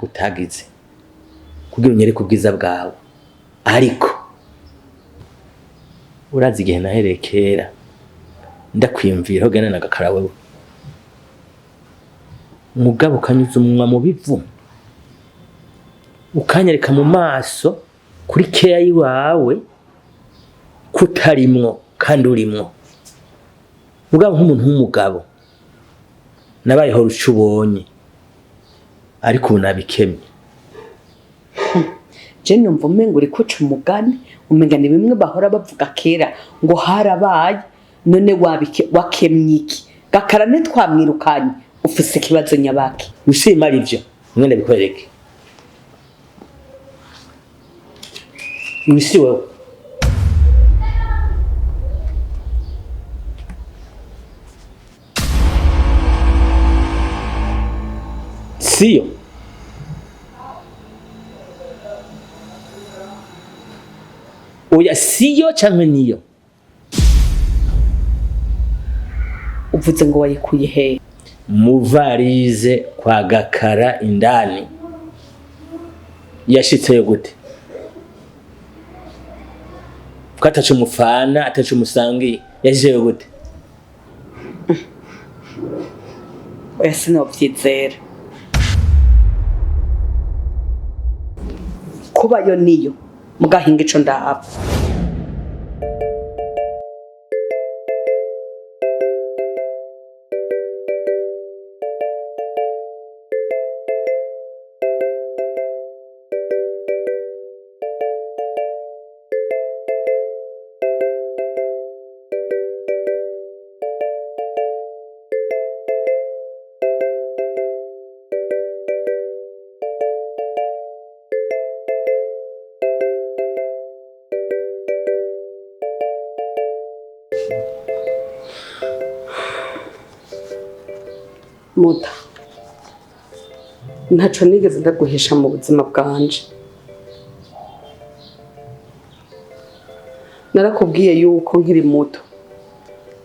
Ntako utagize kugira unyereke ubwiza bwawe, ariko urazi igihe nahereye kera ndakwiyumvira aho genda na Gakara wewe, mugabo ukanyuza umunwa mu bivu, ukanyereka mu maso kuri keya yiwawe kutarimwo kandi urimwo. Mugabo nk'umuntu w'umugabo nabayeho ruca ubonye, ariko ubu nabikemye. Je numva umenga uriko uca umugani, umenga ni bimwe bahora bavuga kera ngo harabaye. None wabike wakemye iki? Gakara ntitwamwirukanye, ufise ikibazo nyabaki? Ushima ari byo mwe, ndabikwereke uyu si wewe. Siyo. Oya, siyo canke niyo? Uvuze ngo wayikuye hehe? Muvarize kwa Gakara indani. Yashitseyo gute ko ataca umufana, ataca umusangiye? Yashitseyo gute? Oya, sinovyizera. Kubayo niyo mugahinga ico ndahava. Muta, ntaco nigeze ndaguhisha mu buzima bwanje. Narakubwiye yuko nkiri muto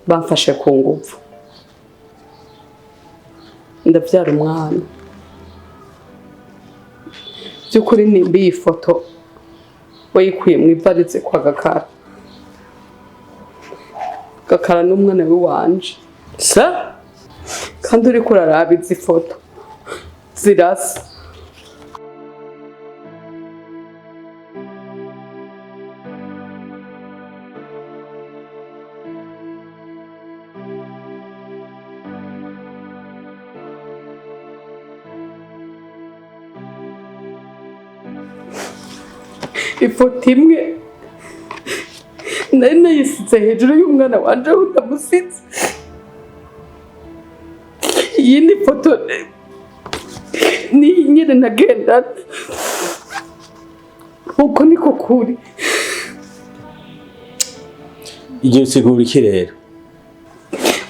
bamfashe ku nguvu, ndabyara umwana. By'ukuri nimba iyi foto wayikuye mu ivarize kwa Gakara, Gakara n'umwana w'iwanje. Sa? Kandi uriko uraraba izi foto zirasa. Ifoto imwe nari nayisize hejuru y'umwana wanje aho ndamusize, iyindi foto niyi nyene nagendana. Uko niko kuri. Igihe usigura iki rero?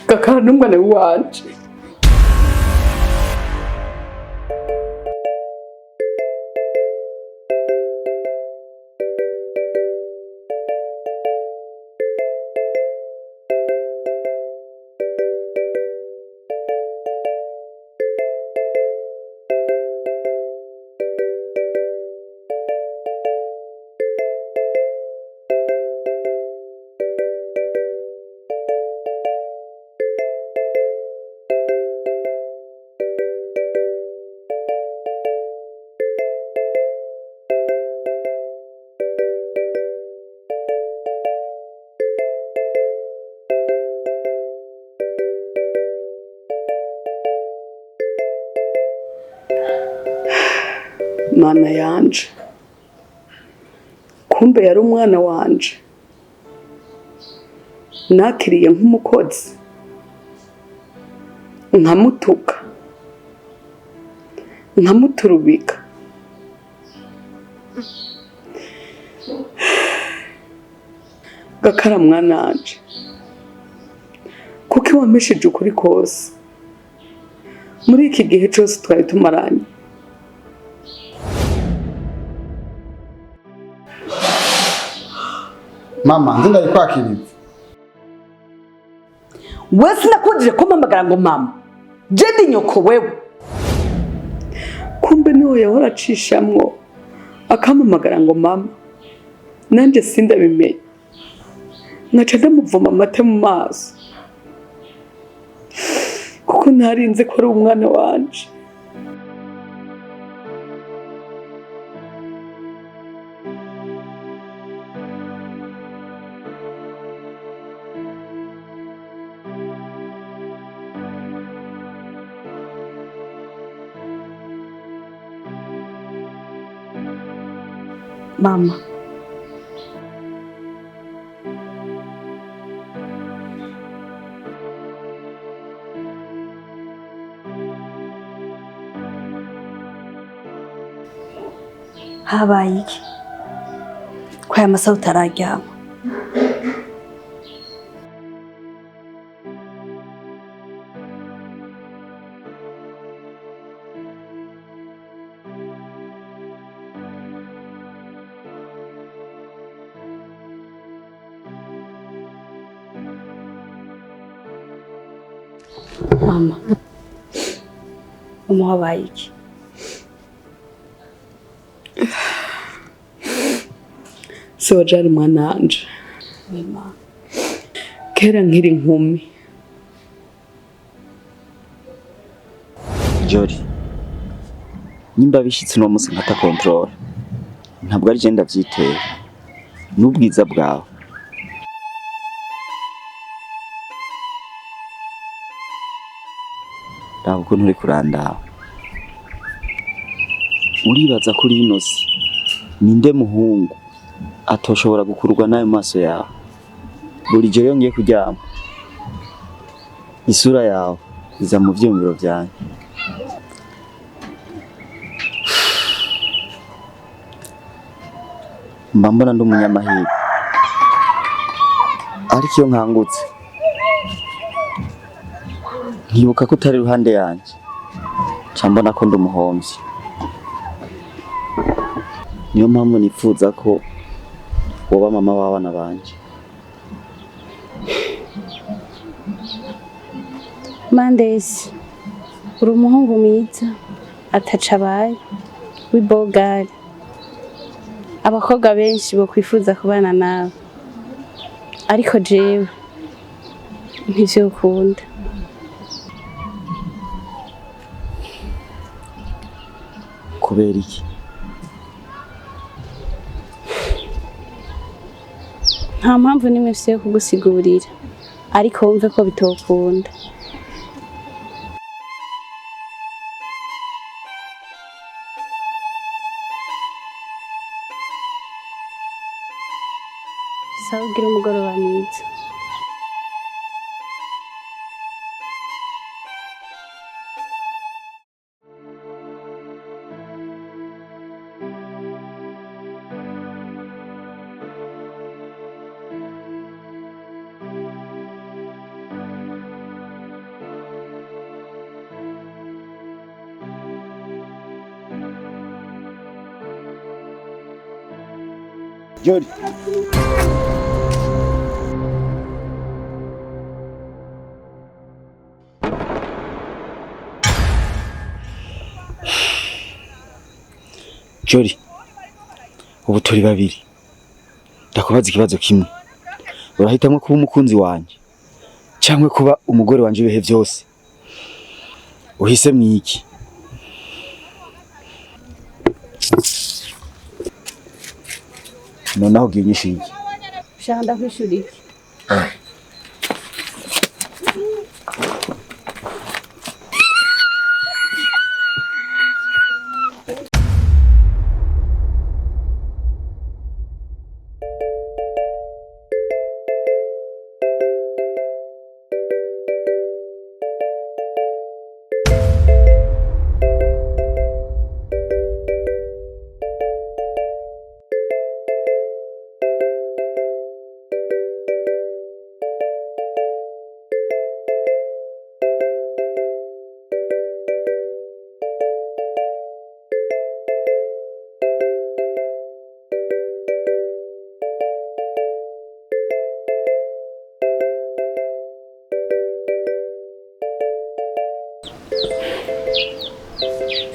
Gakara n'umwana wanje. Mana yanje, kumbe yari umwana wanje nakiriye nk'umukozi, nkamutuka, nkamuturubika. Gakara mwana wanje, kuko wampishije ukuri kose muri iki gihe cose twari tumaranye? Mama, nzi ndayikwakiriza. We, sinakundije kumpamagara ngo mama. Je ndi nyoko wewe? Kumbe niwe yahora acishamwo akampamagara ngo mama, nanje sindabimenye, nkaca ndamuvoma amata mu maso kuko ntarinze ko ari umwana wanje. Mama, habaye iki ko aya masaha utararyama? Mama, mama wabaye iki? Sojari mwana wanje, kera nkiri inkumi. Jori, nimba bishitse uno munsi nkata control, ntabwo ari je ndavyiteye, n'ubwiza bwawe. Raba ukuntu uri kurandaba, uribaza kuri ino si ninde muhungu atoshobora gukururwa n'ayo maso yawe? Buri joro iyo ngiye kuryama, isura yawe iza mu vyiyumviro vyanje. Mba mbona ndi umunyamahirwe, ariko iyo nkangutse nkibuka ko utari iruhande yanje, nca mbona ko ndi umuhomvyi. Niyo mpamvu nipfuza ko woba mama w'abana banje. Mandesi, uri umuhungu mwiza ataca abaye w'ibogari. Abakobwa benshi bokwifuza kubana nawe, ariko jewe ntivyokunda. Kubera iki? Nta mpamvu nimwe mfise yo kugusigurira, ariko wumve ko bitokunda. Sawa, ugira umugoroba mwiza. Jori, Jori, ubu turi babiri. Ndakubaza ikibazo kimwe, urahitamwo kuba umukunzi wanje canke kuba umugore wanje ibihe vyose? Uhise mwiki? Nonaho ugiye unyishuye iki? Ushaka ndakwishura iki?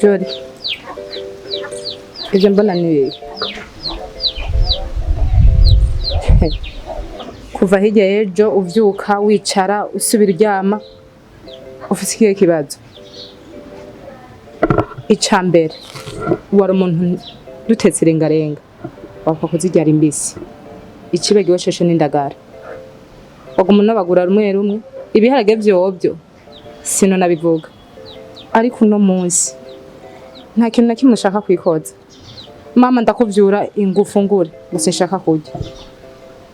Jori, Ibyo mbona ni bibi. Kuva hirya y'ejo uvyuka wicara usubira uryama, ufise ikihe kibazo? Ica mbere, wari umuntu dutetse irengarenga, wapfa kuzirya ari mbisi, icibagiwe sheshe n'indagara, waguma unabagura rumwe rumwe, ibiharage vyovyo sino nabivuga. Ariko uno munsi nta kintu na kimwe ushaka kwikoza. Mama, ndakuvyura ingufu ngure gusa nshaka kurya,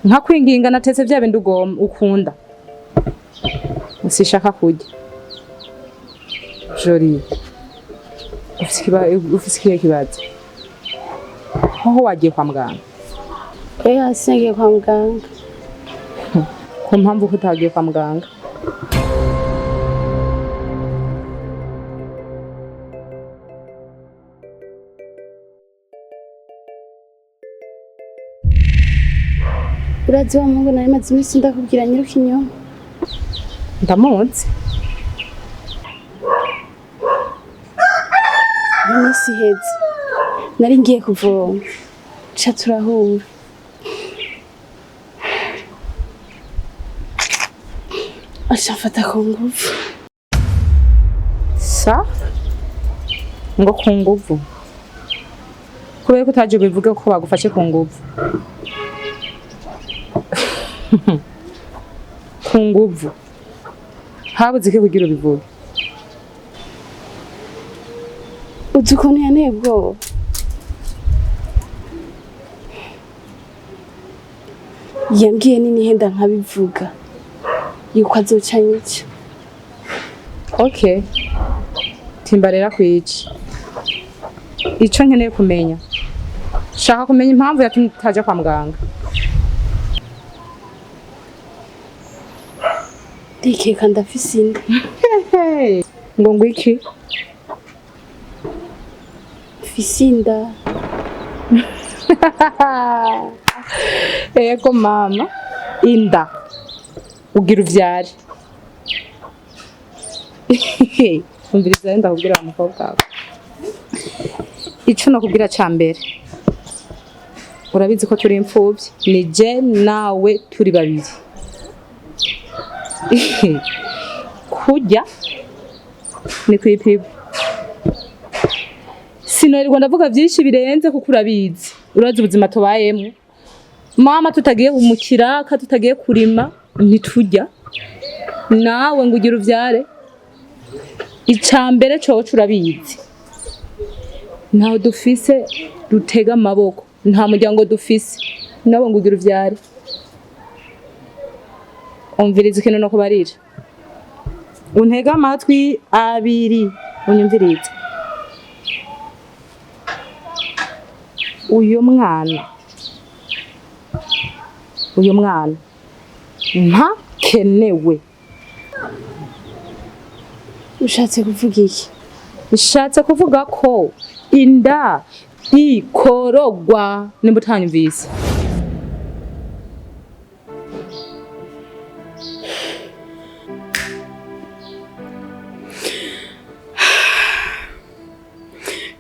nkakwinginga natetse vya bindi ugomba ukunda, sishaka kurya. Jori, ufise ikihe kibazo? Hoho wagiye kwa muganga? Oya, sinagiye kwa muganga. Ku mpamvu ko utagiye kwa muganga? Urazi wa muhungu nari maze iminsi ndakubwira nyiruka inyuma? Ndamuzi. Mu minsi iheze nari ngiye kuvoma, ca turahura. Aca amfata ku nguvu. Sa ngo ku nguvu? Kubera ko utaje bivuge ko bagufashe ku nguvu. Ku nguvu habuze iki kugira ubivuge? Uzi ukuntu yanteye ubwoba? Yambwiye ninihenda nkabivuga yuko azoca anyica. Okay, timba rero akwica. Ico nkeneye kumenya, shaka kumenya impamvu yatumye utaja kwa muganga. Ndikeka ndafise inda. Ngo ngwiki? Mfise inda. Ego mama, inda ugira uvyare. Umviriza rero ndakubwira wa mukobwa wawe, ico nokubwira ca mbere, urabizi ko turi imfuvyi, ni je nawe turi babiri. Kurya ni kwipima. Sinorirwa ndavuga vyinshi birenze kuko urabizi, urazi ubuzima tubayemwo mama. Tutagiye mu kiraka, tutagiye kurima, ntiturya. Nawe ngo ugire uvyare, ica mbere coco urabizi, ntawe dufise dutega amaboko, nta muryango dufise. Nawe ngo ugire uvyare. Umviriza ikintu no kubarira, untege amatwi abiri unyumvirize. Uyu mwana, uyu mwana ntakenewe. Ushatse kuvuga iki? Nshatse kuvuga ko inda ikorogwa, nimba utanyumvise.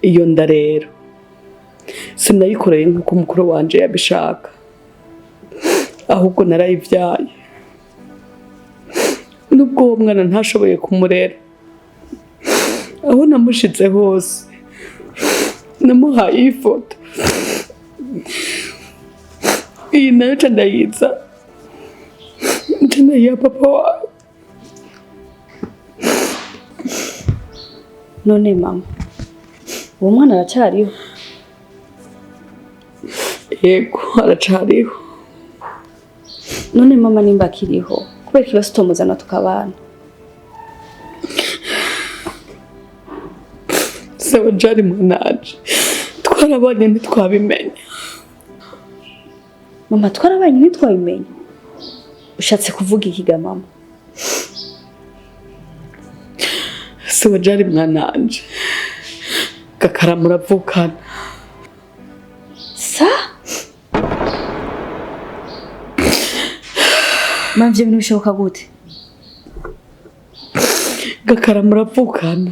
Iyo nda rero sinayikoreye nk'uko mukuru wanje yabishaka, ahubwo narayivyaye. Nubwo uwo mwana ntashoboye kumurera, aho namushize hose namuhaye iyi foto. Iyi nayo ca ndayiza, nca ndayiha papa wawe. None mama, uwo mwana aracariho? Yego, aracariho. None mama, nimba akiriho, kubera ikibazo utomuzana tukabana? Sawa jari mwananje, twarabanye ntitwabimenya. Mama, twarabanye ntitwabimenya? Ushatse kuvuga iki ga mama? Sawa jari mwananje, Gakara muravukana. Sa mama, ivyo bintu bishoboka gute? Gakara muravukana.